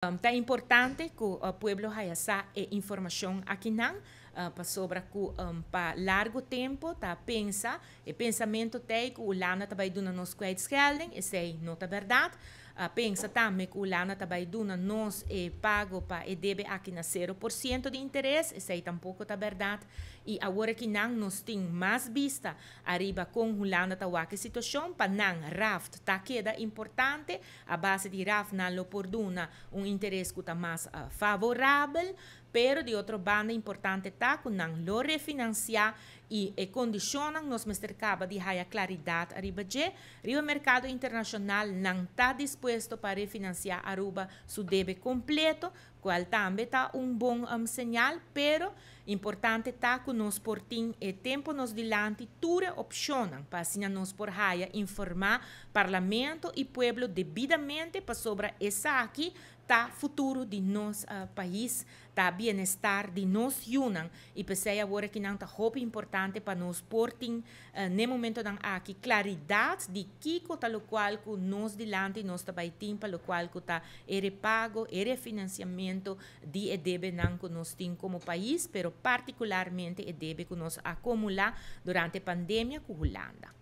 Ta importante ku pueblo haya sa e informashon akinan, pasobra ku pa largu tempu ta pensa, e pensamentu t'ei ku Hulanda ta bai duna nos kwijtschelding, esei no ta bèrdat. A pensa tambe ku Hulanda ta bai duna nos e pago pa e debe aki na 0% di interes, esei tampoko ta bèrdat. I awor akinan nos tin mas bista ariba kon Hulanda ta wak e situashon, pa nan RAFT ta keda importante. A base di RAF nan lo por duna un interes ku ta mas favorabel, pero di otro banda importante ta ku nan lo refinansiá i e kondishonnan nos mester kaba di haya klaridat ariba dje. Riba merkado internashonal nan ta dispuesto pa refinansiá Aruba su debe kompleto, kual tambe ta un bon señal, pero importante ta ku nos por tin e tempu nos dilanti tur e opshonnan pa asina nos por haya informá Parlamento i pueblo debidamente pasobra esaki ta futuro di nos pais, ta bienestar di nos yunan y p'esey awor aki nan ta hopi importante pa nos por tin n'e momentonan aki claridad di kico ta locual cu nos dilanti nos ta bay tin pa locual cu ta e repago, e refinanciamento di e debenan cu nos tin como pais, pero particularmente e debe cu nos a acumula durante pandemia cu Hulanda.